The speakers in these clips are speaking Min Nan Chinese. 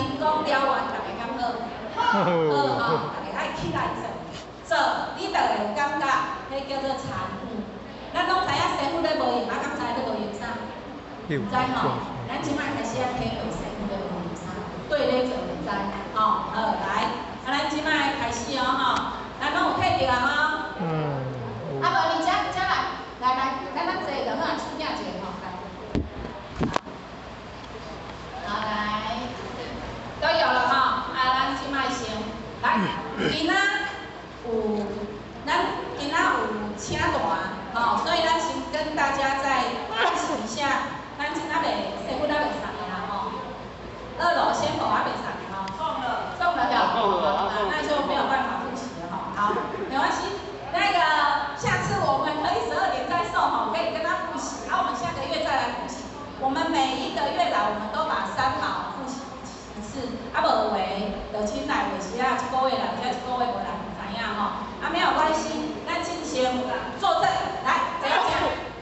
成功了完，逐家敢好？好，吼，逐家愛起來做，做你就會有感覺，彼叫做禪悟。咱攏知影師父咧無閒，啊，敢知咧無閒啥？毋知吼，咱這擺開始仔體會師父咧無閒啥，對咧做就知，吼，好來，啊，咱這擺開始哦吼，咱攏有摕著啊吼。嗯。啊無你遮遮來，來來，咱咱坐就好啊，手囝一下吼，來。好來，都有了吼，啊，咱這擺先來，今仔有，咱今仔有請大，吼，所以咱先跟大家再複習一下，咱今仔未師傅還未送的啦吼，二樓仙佛還未送的吼，送了，送了了，那就沒有辦法複習了吼，好，沒關係，那個下次我們可以12點再送吼，可以跟他複習，然後我們下個月再來複習。我們每一個月來，我們都把三寶複習一次，啊無話就請來有時啊一個月來，或者一個月無來，毋知影吼，啊沒有關係，咱進行坐正，來，怎樣講？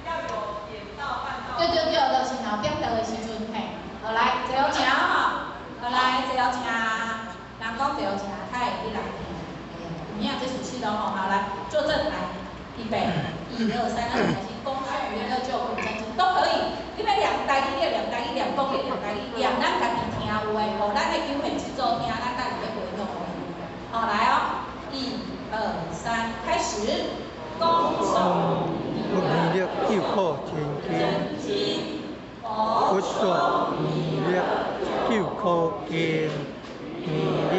要有點到辦到。對對對，就是頭點到的時陣嘿，好來，坐好請吼，好來，坐好請，人講坐好請，較會去人聽，有影這事實咯吼，好來，坐正來，預備，一二三，那開始，恭誦彌勒救苦真經都可以。你欲念台語，你就念台語；念國語，念台語；念咱家己聽有的，予咱的九片制作聽，咱等下咧回答。好，來哦，一、二、三，開始。恭誦彌勒救苦真經，佛說彌勒救苦經，彌勒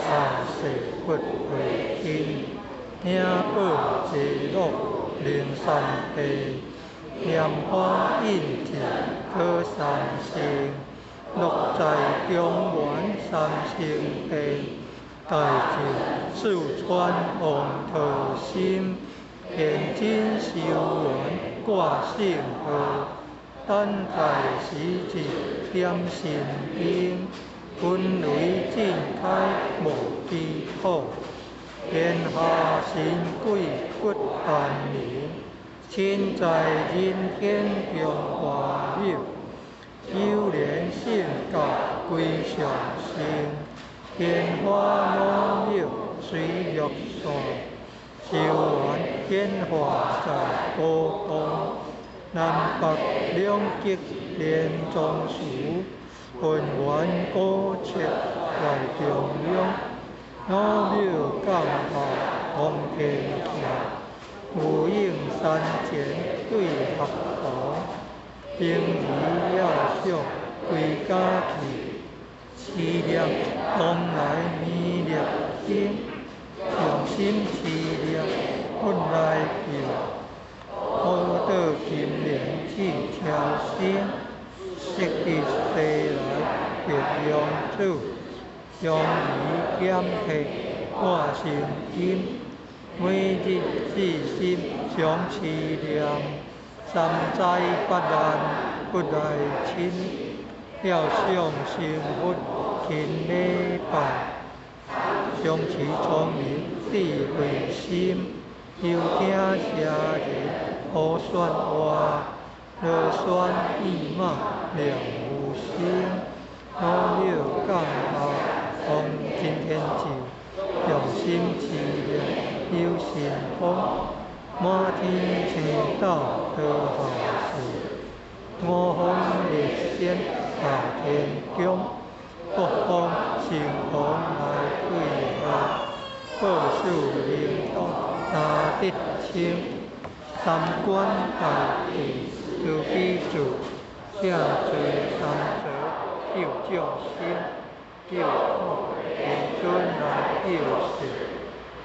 下世佛慧經，聽報濟樂靈三地，蓮花印智可三乘，樂在中原三聖殿，大智四川王陀心，現真修緣掛聖號，等待時節點神經，分雷盡開無知土，天下神鬼不安寧。親在人天中華有，有緣信教歸上生，天花老廟水玉山，修緣顯化在高峰，南北兩極連宗祠，渾圓古刹在中央，老廟降下通天下。無應山前對合同，兵儀要相歸家去，持念東來彌勒經，用心持念佛來救，寶島金蓮智超生，昔日西來白羊子，相宜檢體掛心經。每日至心常持念，三災八難不來侵。要想成佛勤禮拜，常持聰明智慧心。休聽邪人胡說話，囉嗦意罵了無心。老廟降下通真天咒，用心持念有神通，滿天星斗多孝順，五方列仙下天宮，各方神王來對號，報事靈通三德清，三觀大地慈悲主，正做三寶救眾生，救苦天尊來救世。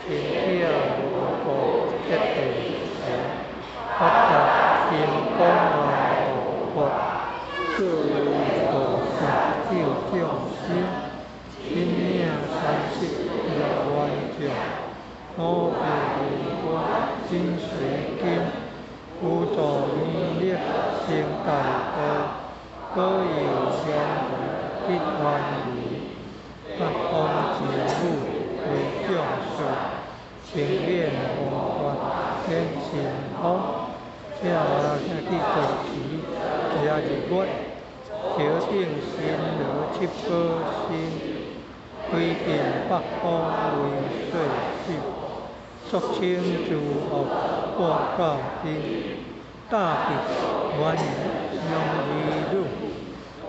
親聽無過一地神，發達金剛阿彌陀佛，各位菩薩救眾生，親領36萬眾，五百靈官真隨經，輔助彌勒成大道，保佑香港得安寧，八方之母為眾生。清免弘法顯神通，請去做持，今日月頭頂神羅七寶星，揮遍八方為世主，肅清諸惡半教丁，大吉願養兒女，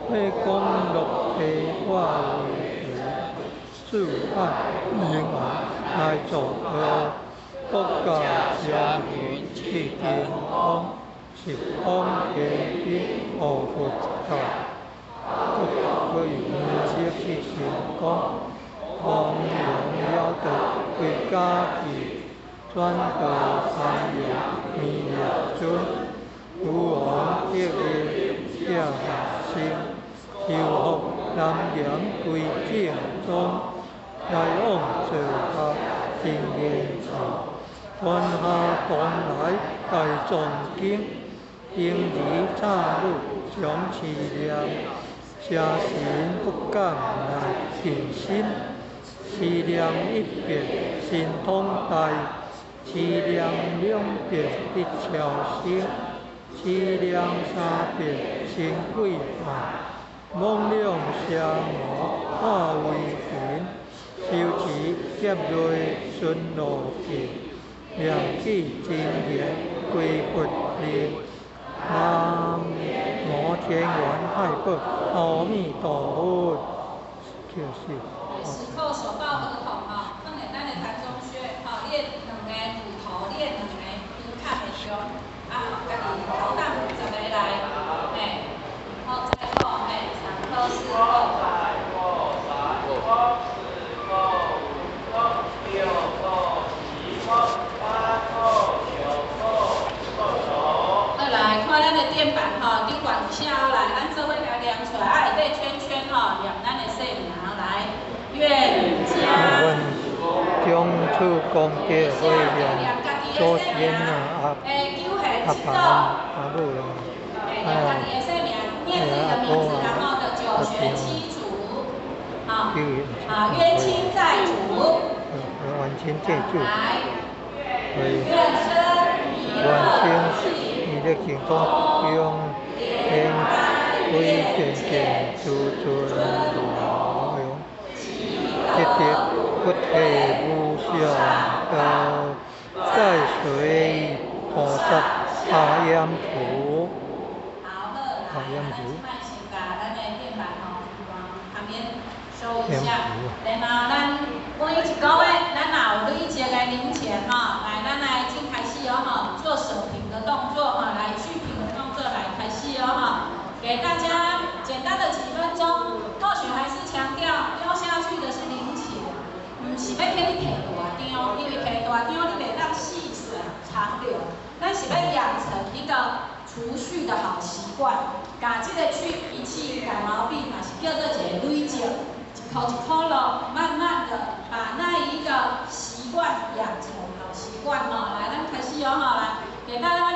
火光樂地化為魚，四海明王來助佑，國家祥雲去天空，十方天兵護佛塔，國有能力去成功，弘揚了得歸家去，轉道三陽彌勒尊，父王得力下下生，修福南岩歸正宗，來往座下真言寺，天下東來大藏經，嬰兒產女常持念，邪神不敢來近身，持念一遍神通大，持念兩遍得超生，持念三遍成鬼王，猛量邪魔化為雲，修持劫內順路徑，念起真言歸佛靈，南無天元太保阿彌陀佛。就是。十扣手抱合同吼，放佇咱的膻中穴，吼，練兩个乳頭，練兩个胸坎的中，啊，家己頭大十個來，嘿，好，再扣，嘿，三顆四顆。三顆、四顆、五顆、六顆、七顆、八顆、九顆、十顆手。好來，看咱的墊板吼，頂懸有寫好來，咱做伙共念出來，啊，下底圈圈吼，念咱的姓名來，願將。將此功德回向祖先啊，阿阿爸阿母啦，念自己的名字，然後的九玄七祖，好，啊，冤親債主，冤親債主，來，願生彌勒淨土中，願歸見見諸尊如來，得得不退無上道，在隨菩薩阿閦菩。好，好，來，咱這擺先共咱的墊板吼，往旁邊收一下。然後咱每一個月，咱若有累積的零錢吼，來，咱來進開始哦吼，做捨貧的動作哈，來去貧的動作來開始哦吼，給大家簡單的幾分鐘，或許還是強調丟下去的是零錢，毋是欲叫你提大張，因為提大張你袂當細水長流，咱是欲養成一個儲蓄的好習慣，共這个去脾氣改毛病嘛，是叫做一个累積，一箍一箍咯，慢慢的把那一個習慣養成好習慣吼。來，咱開始哦吼，來，給大家。